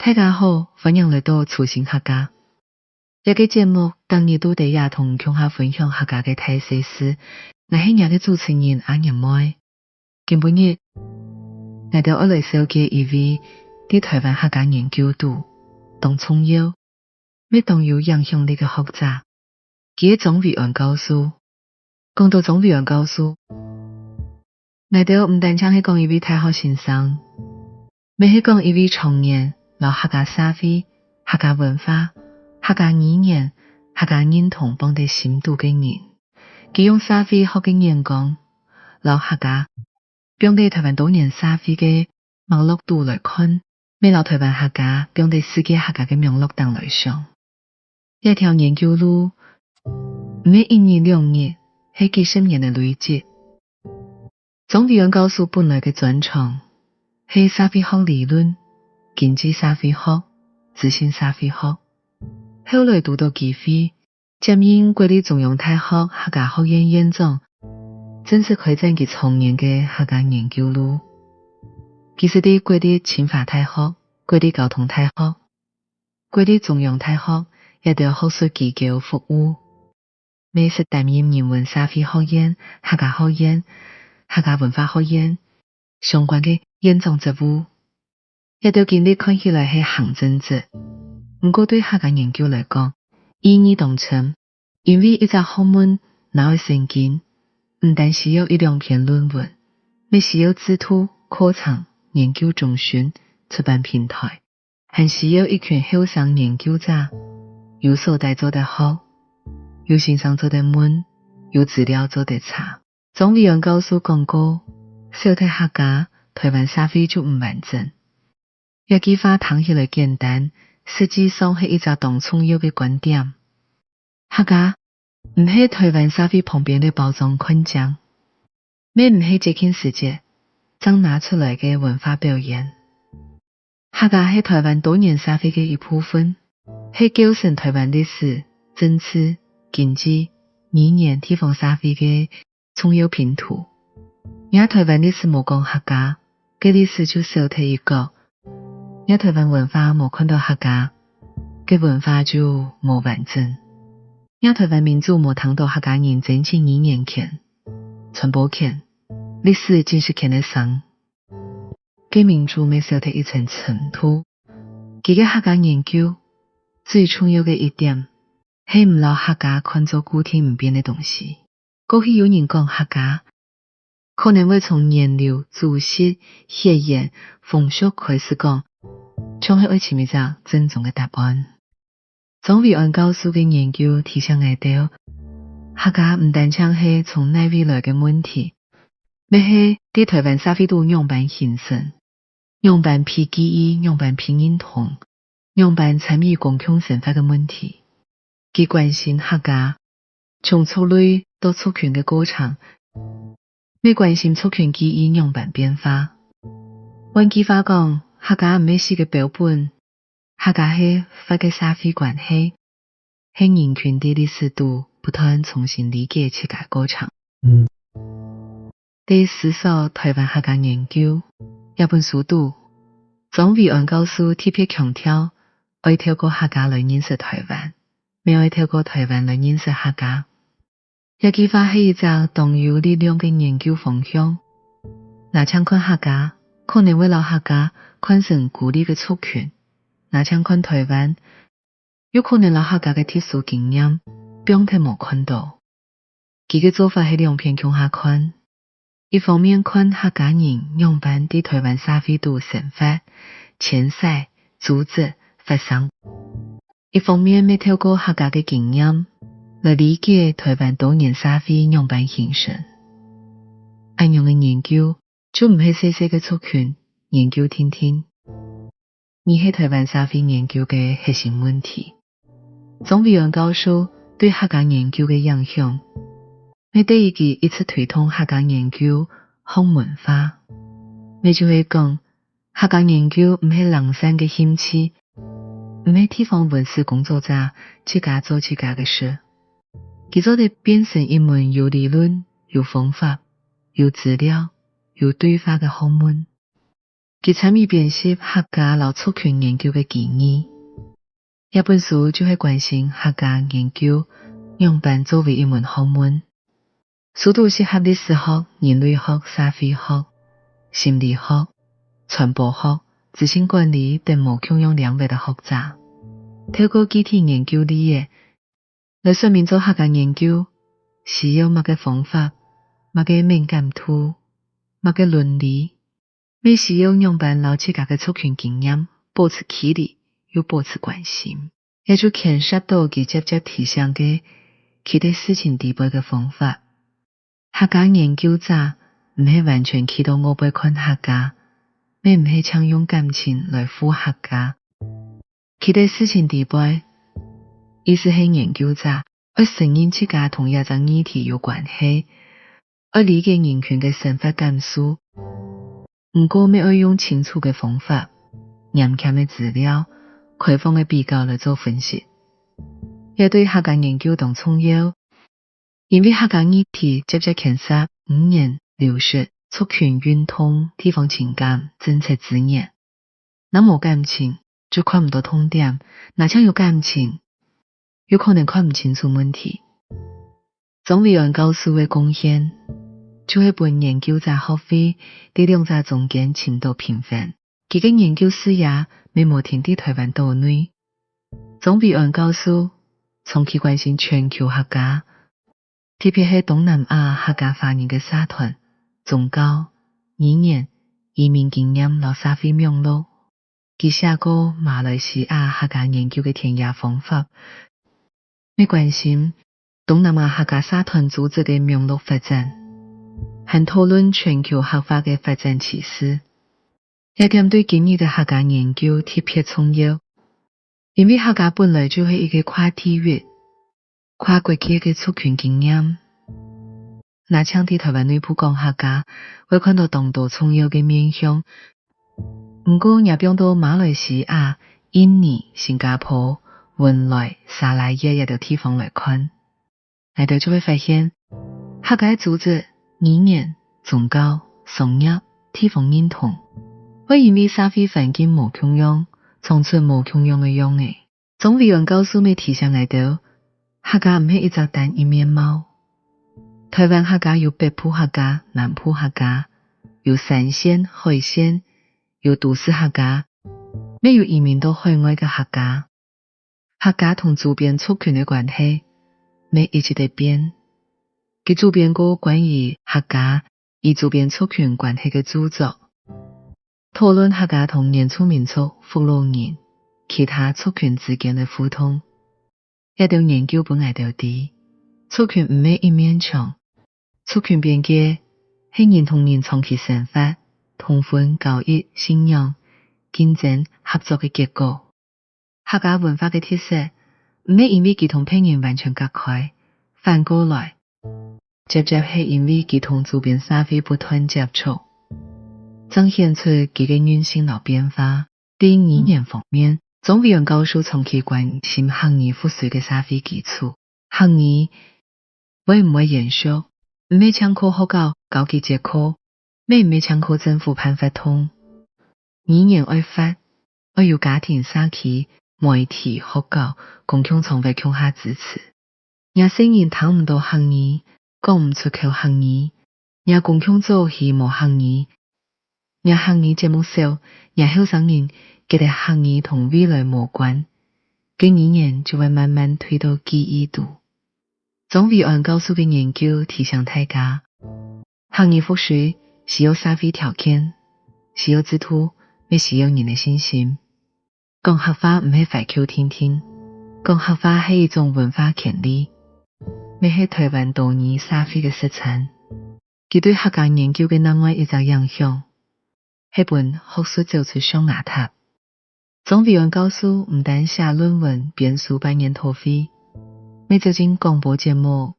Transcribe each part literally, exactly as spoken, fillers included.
大家好，歡迎來到初心客家。這個節目逐日都在這同你共下分享客家个大細事。𠊎係若个主持人阿年妹。今晡日，𠊎兜愛來紹介一位在臺灣客家研究肚當重要，乜當有影響力个學者。 佢係張維安教授。講到張維安教授，𠊎兜毋單淨係講一位大學先生，乜係講一位長年摎客家社會、客家文化、客家語言、客家認同放在心肚个人。佢用社會學个眼光，摎客家 放在臺灣多元社會个脈絡肚來看，乜摎臺灣客家放在世界客家个網絡頂來想。這條研究路，毋係一日兩日，係幾十年个累積。張維安教授本來个專長係社會學理論、經濟社會學、資訊社會學，後來堵著機會， 接任國立中央大學客家學院院長，正式開展佢長年个客家研究路。佢係在國立清華大學、國立交通大學、國立中央大學這兜學術機構服務，乜識擔任人文社會學院、客家學院、客家文化學院 相關个院長職務。這兜經歷看起來係行政職，毋過對客家研究來講，意義當深，因為一隻學問若愛成根，毋單需要一兩篇論文，乜需要制度、課程、研究中心、出版平臺， 還需要一群後生研究者，有所在做得學，有先生做得問，有資料做得查。張維安教授講過：「少忒客家，臺灣社會就毋完整。」這句話聽起來簡單，實際上係一隻當重要个觀點。 客家毋係臺灣社會旁邊个包裝看靚，乜毋係節慶時節正拿出來个文化表演。客家係臺灣多元社會个一部分，係構成臺灣歷史、政治、經濟、語言、地方社會个 重要拼圖。若臺灣歷史無講客家，該歷史就少忒一角；若臺灣文化無看著客家，該文化就無完整。若臺灣民主無聽著客家人爭取語言權、傳播權，歷史真實權个聲，該民主乜少忒一層深度。佢个客家研究最重要个一點，係毋摎客家看做固定毋變个東西。 過去有人講客家，可能會從源流、祖籍、血緣、風俗開始講，像係愛尋一隻正宗个答案。張維安教授个研究提醒𠊎兜，客家毋單淨係從哪位來个問題，乜係在臺灣社會肚仰般形成，仰般被記憶，仰般被認同，仰般參與公共生活个問題。 佢關心客家從族類到族群个過程，乜關心族群記憶仰般變化。換句話講，客家毋係死个標本，客家係活个社會關係，係人群在歷史肚不斷重新理解自家个過程。 在思索臺灣客家研究這本書肚，張維安教授特別強調，愛透過客家來認識臺灣，乜愛透過臺灣來認識客家。這句話係一隻當有力量个研究方向。若淨看客家，可能會摎客家看成孤立个族群；若淨看臺灣，又可能摎客家个特殊經驗放忒無看著。 佢个做法係兩片共下看，一方面看客家人仰般在臺灣社會肚生活、遷徙、組織、發聲，一方面乜透過客家个經驗來理解臺灣多元社會仰般形成。恁樣个研究就毋係細細个族群研究定定， 而係臺灣社會研究个核心問題。張維安教授對客家研究个影響，乜在於佢一直推動客家研究學門化。乜就係講，客家研究毋係零散个興趣，毋係地方文史工作者自家做自家个事。佢做得變成一門有理論、有方法、有資料、有對話个學問。佢參與編輯客家摎族群研究个基議。這本書就係關心客家研究仰般做為一門學問。書肚集合歷史學、人類學、社會學、心理學、傳播學、資訊管理等無共樣領域个學者，透過具體研究例仔， 來說明做客家研究需要麼个方法、麼个敏感度、麼个倫理，乜需要仰般摎自家个族群經驗保持距離又保持關心。這就牽涉到佢輒輒提醒个，企在事情底背个方法。客家研究者毋係完全企到外背看客家，乜毋係淨用感情來護客家。 企在事情底背，意思係研究者愛承認自家同這隻議題有關係，愛理解人群个生活感受，毋過乜愛用清楚个方法、嚴謹个資料、開放个比較來做分析。這對客家研究當重要，因為客家議題輒輒牽涉語言流失、族群運動、地方情感、政策資源。 若無感情，就看毋到痛點；若淨有感情，又可能看毋清楚問題。莊維安教授个貢獻，就係分研究者學會在兩者中間尋到平衡。佢个研究視野乜無停在臺灣島內。莊維安教授長期關心全球客家， 特別係東南亞客家華人个社團、宗教、語言、移民經驗摎社會網絡。佢寫過馬來西亞客家研究个田野方法，乜關心東南亞客家社團組織个網絡發展，還討論全球客話个發展趨勢。這點對今日个客家研究特別重要，因為客家本來就係一個跨地域、 跨國界个族群經驗。若淨在臺灣內部講客家，會看到當多重要个面向。毋過若放到馬來西亞、印尼、新加坡、汶萊、砂拉越這兜地方來看，𠊎兜就會發現，客家个組織、語言、宗教、商業、地方認同，會因為社會環境無共樣，長出無共樣个樣仔。 莊維安教授乜提醒𠊎兜，客家毋係一隻單一面貌。臺灣客家有北部客家、南部客家，有山線、海線，有都市客家，乜有移民到海外个客家。客家同周邊族群个關係，乜一直在變。佢主編過關於客家與周邊族群關係个著作， 討論客家同原住民族、福佬人、其他族群之間个互動。這兜研究分𠊎兜知，族群毋係一面牆，族群邊界係人同人長期生活、通婚、交易、信仰、競爭、合作个結果。 客家文化个特色，毋係因為佢同別人完全隔開，反過來，輒輒係因為佢同周邊社會不斷接觸，彰顯出佢个韌性摎變化。在語言方面，莊維安教授長期關心客語復甦个社會基礎。客語 會毋會延續，毋係淨靠學校教幾節課，乜毋係淨靠政府辦活動。語言愛活，愛有家庭、社區、媒體、學校、公共場合共下支持。若細人聽毋到客語，講毋出口客語，若公共座位無客語， 若客語節目少，若後生人覺得客語同未來無關，該語言就會慢慢退到記憶肚。莊維安教授个研究提醒大家，客語復甦需要社會條件，需要制度，乜需要人个信心。 講客話毋係懷舊定定，講客話係一種文化權利，乜係臺灣多元社會个實踐。佢對客家研究个另外一隻影響，係分學術走出象牙塔。莊維安教授毋單寫論文、編書、辦研討會，乜走進廣播節目，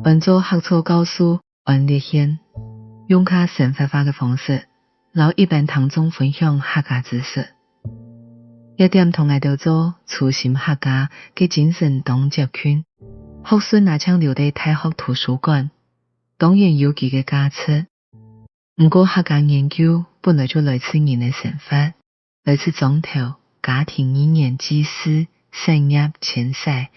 安坐客座教授安立憲，用較生活化个方式，摎一般聽眾分享客家知識。這點同𠊎兜做初心客家个精神當接近。學術若淨留在大學圖書館，當然有佢个價值，毋過客家研究本來就來自人个生活，來自庄頭、家庭、語言、祭祀、產業、遷徙。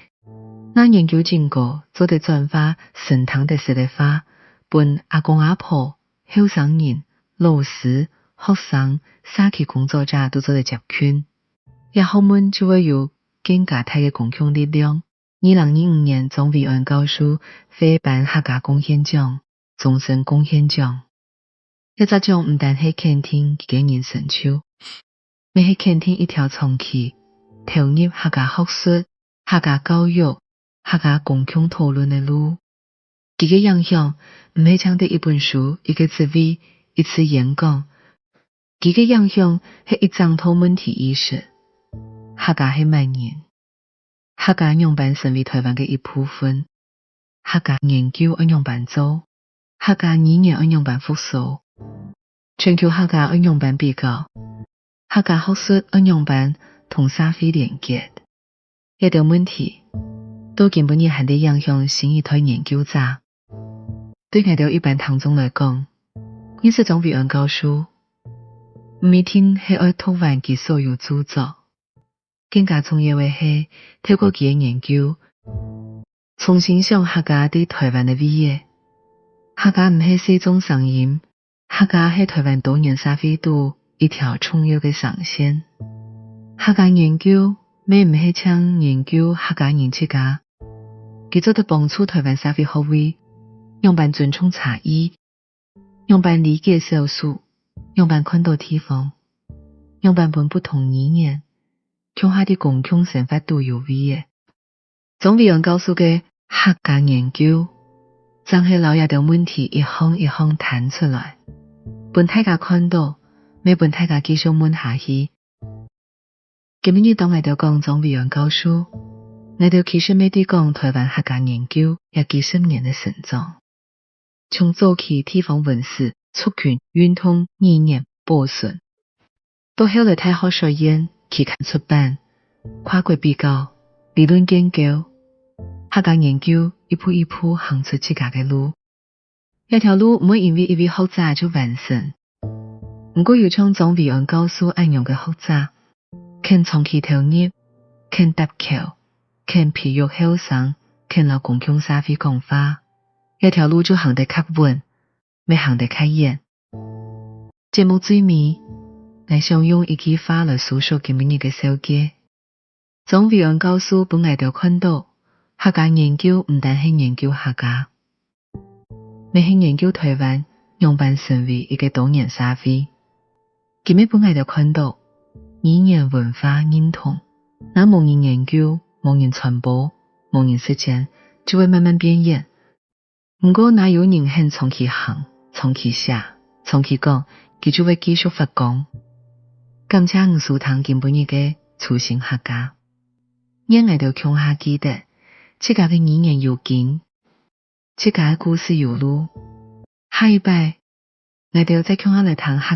若研究成果做得轉化成聽得識个話，分阿公阿婆、後生人、老師、學生、社區工作者都做得接近，這學問就會有更加大个公共力量。二零二五年，莊維安教授獲頒客家貢獻獎、終身貢獻獎。這隻獎毋單係肯定佢个人成就，乜係肯定一條長期投入客家學術、客家教育、客家公共討論个路。佢个影響毋係淨得一本書、一個職位、一次演講，佢个影響係一整套問題意識。客家係麼人？客家仰般成為臺灣个一部分？客家研究愛仰般做？客家語言愛仰般復甦？全球客家愛仰般比較？客家學術愛仰般同社會連結？這兜問題，到今晡日還在影響新一代研究者。對𠊎兜一般聽眾來講，認識莊維安教授，毋一定係愛讀完佢所有著作，更加重要个係透過佢个研究，重新想客家在臺灣个位置。客家毋係世眾聲音，客家係臺灣多元社會肚一條重要个聲線。客家研究乜毋係淨研究客家人自家，佢做得幫助臺灣社會學會仰般尊重差異，仰般理解少數，仰般看到地方，仰般分不同語言共下在公共生活肚有位仔。莊維安教授个客家研究，正係摎這兜問題一項一項攤出來，分大家看到，乜分大家繼續問下去。今晡日當𠊎兜講莊維安教授，𠊎兜其實乜在講臺灣客家研究這幾十年个成長。 從早期地方文史、族群運動、語言保存，到後來大學術院、期刊出版、跨國比較、理論建構，客家研究一步一步行出自家个路。這條路毋會因為一位學者就完成，毋過有像莊維安教授恁樣个學者，肯長期投入，肯搭橋，肯培育後生，肯摎公共社會講話， 這條路就行得較穩，乜行得較遠。節目最尾，𠊎想用一句話來收束今晡日个小結。莊維安教授分𠊎兜看到，客家研究毋單係研究客家，乜係研究臺灣仰般成為一個多元社會。佢乜分𠊎兜看到，語言文化認同，若無人研究、無人傳播、無人實踐，就會慢慢變遠。 毋過若有人肯長期行、長期寫、長期講，佢就會繼續發光。感謝你收聽今晡日个初心客家。願𠊎兜共下記得，自家个語言有根，自家个故事有路。下一擺，𠊎兜再共下來聽客